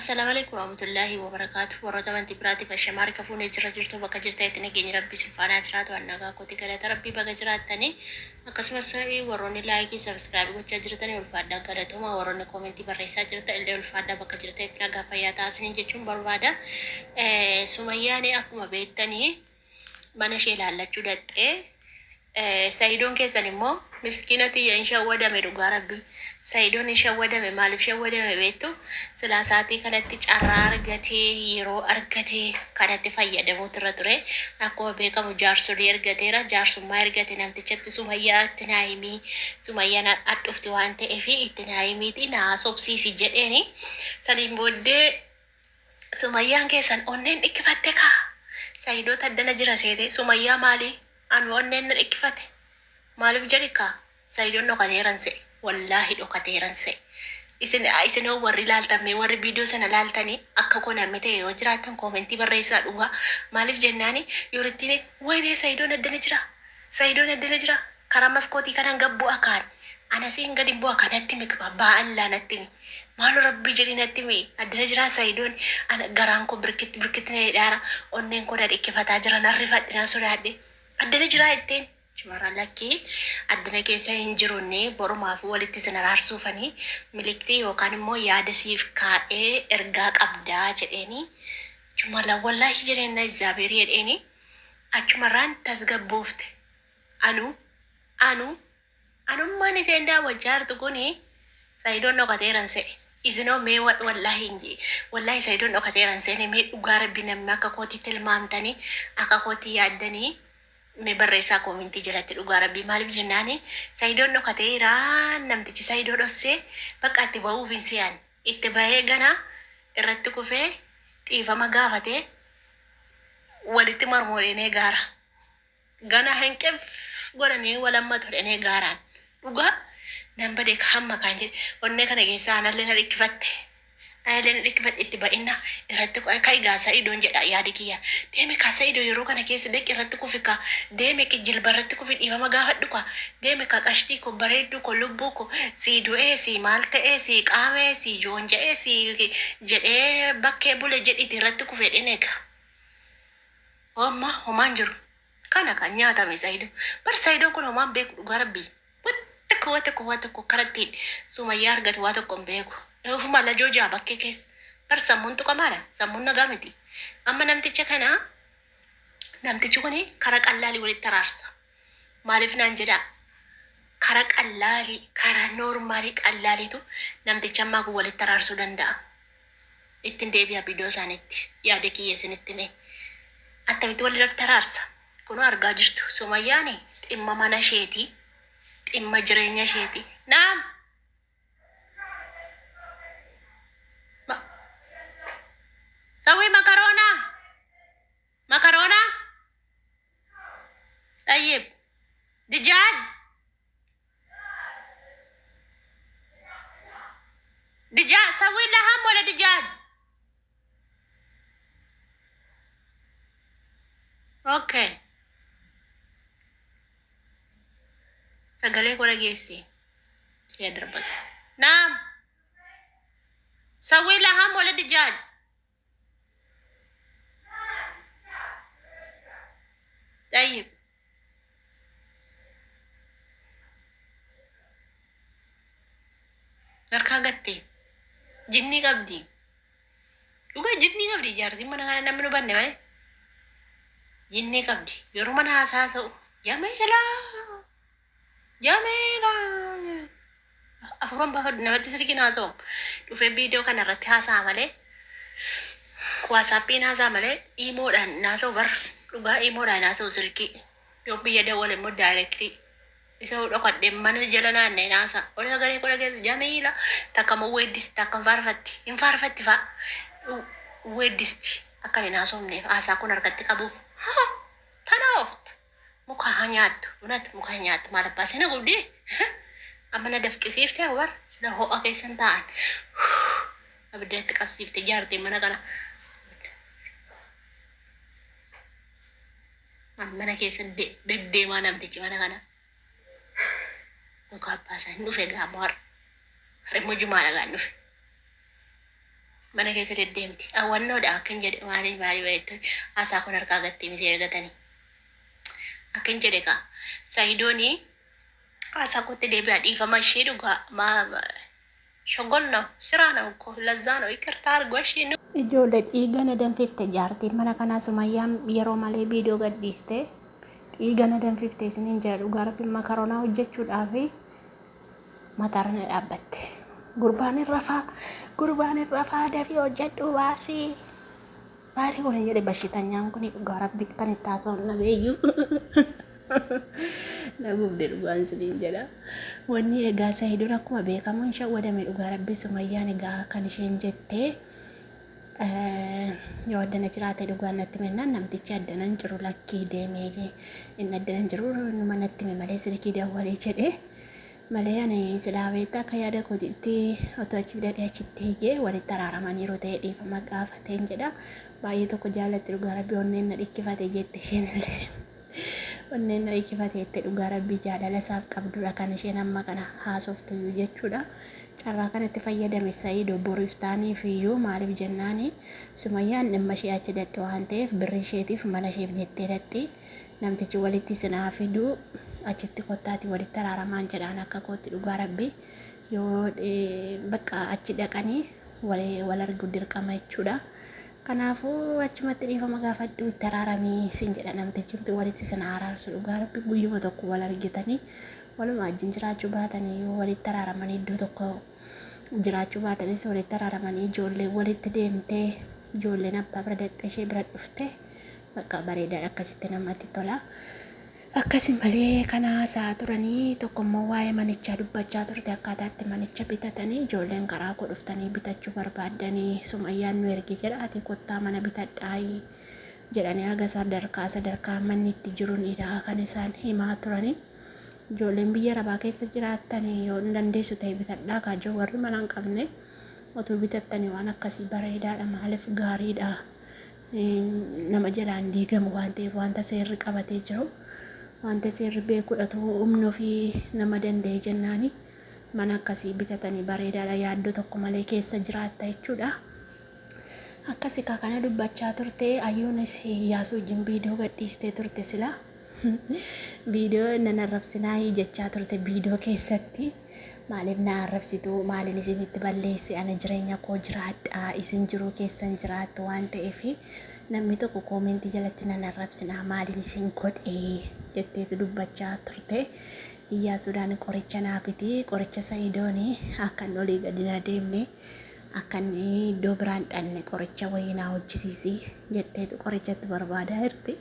Assalamu alaikum warahmatullahi wabarakatuh. Warroota amantii biraatiif ashamaa harka fuunee jira jirtu bakka jirtanitti nageenyi rabbii isin faana haa jiraatu. An nagaa kooti galata rabbii baga jiraattanii akkasumas warroonni laayikii sabiskiraabii gochaa jirtanii ulfaadhaa galatoomaa warroonni koomentii barreessaa jirtan illee ulfaadhaa bakka jirtanitti nagaa fayyaa ta'aa isiniin jechuun barbaada. Sumayyaan akkuma beektanii mana ishee ilaallachuu dhaqxee Sayidoon keessan immoo miskiina tiyya hin shawwadame dhugaa rabbii. Sayidoon hin shawwadame maaliif shawwadame beektu silaa saatii kanatti carraa argatee yeroo argatee kanatti fayyadamuutu irra ture. Akkuma beekamu jaarsolii ergateera jaarsummaa ergate namtichatti sumayyaa itti naa himii sumayyaan hadhufti waan ta'eef itti naa himiiti naa sobsiisi jedheeni. Saniin booddee Sumayyaan keessan onneen dhikkifatte kaa. Saidoo taddana jira seete sumayyaa maali anu onneen na dhikkifate maalif jedhi kaa saidoon dhokateeran se'e wallaahi dhokateeran se'e isin isinoo warri laaltan mee warri viidiyoo sana laaltanii akka koo namni ta'e yoo jiraattan koomentii barreessaa dhugaa maaliif jennaani yorittiin waynee saidoon addana jira Sayidoon addana jira karaa maskootii kanan gad bu'a kaan anasiin gad hin bu'a kaa natti himi baa allaa natti himi maaloo rabbii jedhii natti himi addana jiraa sayidoon ana garaan koo birkitti birkitti na jedhaara onneen koo na dhikkifataa jira nan rifadhe nan sodaadhe addana jiraa jetteen Shumarraan lakkii addana keessa hin jirunni borumaaf walitti isin araarsuufanii miliktii yookaan immoo yaada siif kaa'ee ergaa qabdaa jedheeni Chumarraan wallaahi jedheen na izzaabeerii jedheeni Achumarraan tasgabboofte. Anu, anu, anummaan isheen daawwachaa jirtu kuni Sayidoon dhokateeran se'e. Isinoo mee wa- wallaahi hin jee. Wallaahi Sayidoon dhokateeran seene mee dhugaa rabbi namni akka kootii tilmaamtanii akka kootii yaaddanii mee barreessaa koomintii jalatti dhugaa rabbii maaliif jennaani Sayidoon dhokateera namtichi Sayidoo dhossee bakka itti ba'uuf hin se'an. Itti bahee gana irratti kufee dhiifama gaafatee walitti marmoodheenee gaara. Gana hanqef godhanii wal hammatu jedhanii gaaraan. Dhugaa nan bade hamma kaan jedhe onnee kana keessaa anallee na dhikkifatte. Anallee na dhikkifatte itti ba'inna irratti ka'i gaa Sa'idoon jedha yaadi kiyya. Deemi kaa Sa'idoo yeroo kana keessa deqi irratti kufi kaa deemi jilba irratti kufi dhiifama gaafadhu kaa deemi kaa qashtii ko bareedduu ko lubbuu ko sii du'ee sii maal ta'ee sii qaamee sii joonja'ee sii jedhee bakkee bule jedhiti irratti kufi jedheen eega. Amma homaan jiru. Kana kan nyaatame Saidoo. Bar Saidoon kun homaan beeku dhugaa rabbii. Waa tokko waa tokko waa tokko karattiin sumayyaa argatu waa tokko hin beeku. Ofuma lajoo jaa bakkee keessa. Bar sammuun tuqamaadha. Sammuun nagaa miti. Amma namticha kana namtichi kun kara qallaalii walitti araarsa. Maaliif naan jedhaa? Kara qallaalii karaa noormaalii qallaaliitu namticha ammaa kun walitti araarsuu danda'a. Ittin deebi'a viidiyoo isaaniitti yaada kiyya isinitti hime. Attamitti walirratti araarsa? Kunoo argaa jirtu. Sumayyaan dhimma mana isheeti. Dhimma jireenya isheeti. Naam! Ma- Sawii makaroonaa! Makaroonaa! Xayyib! Dijaaj! Dijaaj sawii laham wala dijaaj? Okay. Sagalee koo dhageessi. Si'a darbatu. Naam. Sawii laham wala dijaaj? Xayyib. Harkaa gatte. Jinnii qabdi. Dhugaa jinnii qabdi jaartiin mana kana namni nu banne malee. Jinnii qabdi. Yeroo mana haasaa ta'u jameelaa jameelaa. Afuran baafadhu namatti sirkiin haasa'u. Dhufee viidiyoo kana irratti haasa'a malee. Waasaappiin haasa'a malee iimoodhaan haasa'u bar dhugaa iimoodhaan haasa'u silkii. Yoo biyya dawwale immoo daayirektii. Isa dhokadhe mana jala naanna'een haasa'a. Ola sagalee koo dhageessu jamiila takka immoo weeddisti takka hin faarfatti. Hin faarfatti fa'a. Weeddisti akka hin haasofneef haasaa kun harkatti qabuuf. Tana oofta. Muka haa nyaattu. Unat muka haa nyaattu. Maal abbaa sina gubdee? Amma na dafqisiifte war sila ho'a keessan taa'an. Abidda itti qabsiifte jaartiin mana kana. Mana keessa deddeemaa namtichi mana kana. Muka abbaa isaa hin dhufe gaamoo har'a. Har'a immoo jumaadha gaan dhufe. Mana keessa deddeemti. Awwannoodha akkan jedhe maali maali baay'ee haasaa kun harkaa gattee misee argatanii. Akkan jedhe kaa Sayidooni haasaa kootti deebi'a dhiifama ishee dhugaa maa shogol ነው ስራ ነው እኮ ለዛ ነው ይቅርታ አድርጎ እሺ። Ijoollee dhiiga na danfifte jaartiin mana kanaa Sumayyaan yeroo malee viidiyoo gadhiiste dhiiga na danfifte isiniin jira dhugaa rabbi makaroonaa hojjechuudhaaf mataarra na dhaabbatte. Gurbaan hin rafaa gurbaan hin rafaa dafii hojjedhu baasii. Maali kun jedhe bashitanyaan kun dhugaa rabbi kan itti haasa'u dhabeeyyuu. Na gubde dhugaan isiniin jedha. Wanni egaa Sayidoon akkuma beekamu hin shawwadame dhugaa rabbi Sumayyaan egaa kan isheen jettee yoo addana jiraate dhugaan natti mennaan namtichi addana hin jiru lakkii deemee inni addana hin jiru numa natti hime malee silkii dawwalee jedhe malee ani silaa beektaa akka yaada kootiitti otoo achi dhaqee achitti hiigee walitti araaramaniiru ta'e dhiifama gaafateen jedha. Baay'ee tokko jaalatti dhugaa rabbi onneen na dhikkifate jette isheen illee. Onneen na dhikkifate jette dhugaa rabbii jaalala isaaf qabdudha kan isheen amma kana haasoftu jechuudha. Carraa kanatti fayyadame Sa'iid boriif taaniif iyyuu maaliif jennaani Sumayyaan dhimma ishee achi dhaqxe waan ta'eef birrii isheetiif mana isheef jettee dhaqxi. Namtichi walitti isin haa fiduu achitti kottaati walitti araaramaan jedhaan akka kootti dhugaa rabbi yoo bakka achi dhaqanii wal argu dirqama jechuudha. Kanaafuu achumatti dhiifama gaafadhu itti araaramii sin jedha namtichumti walitti isin haa araarsu dhugaa rabbi guyyuma tokko wal argitanii waluma wajjin jiraachuu baatanii yoo walitti araaramanii iddoo tokko jiraachuu baatanis walitti araaramanii ijoollee walitti deemtee ijoolleen abbaa bira dhaqxee ishee bira dhufte bakka bareedaadha akkasitti namatti tola. Akkasi malee kana haasa'aa turanii tokko immoo waa'ee manichaa dubbachaa turte akkaataa itti manicha bitatanii ijoolleen karaa koo dhuftanii bitachuu barbaaddanii Sumayyaan nu ergi jedha ati kottaa mana bitadhaayi jedhanii haga sadarkaa sadarkaa manni itti jiruunidha kan isaan himaa turanii. Ijoolleen biyya arabaa keessa jiraattan yoo hin dandeessu ta'e bitadhaa kaajoo warri mana hin qabne otuu bitattanii waan akkasii bareedaadha maaliif gaariidha nama jalaan diigamu waan ta'eef wanta seerri qabatee jiru wanta seerri beekudhatu humna ofii nama danda'e jennaani mana akkasii bitatanii bareedaadha yaaddoo tokko malee keessa jiraatta jechuudha. Akkasi kaa kana dubbachaa turte ayyuunis Iyyaasuu wajjin viidiyoo gadhiistee turte sila. Viidiyoo nan arrabsinaa jechaa turte viidiyoo keessatti. Maaliif na arrabsitu maaliin isinitti balleesse ana jireenya koo jiraadha isin jiruu keessan jiraattu waan ta'eef namni tokko koomentii jalatti nan arrabsinaa maaliin isin godhe jetteetu dubbachaa turte. Iyyaasuudhaan qoricha naa biti qoricha Sa'idooni akka inni olii gadi na deemne akka inni iddoo biraan dhanne qoricha wayii naa hojjisiisi jetteetu qoricha itti barbaadaa jirti.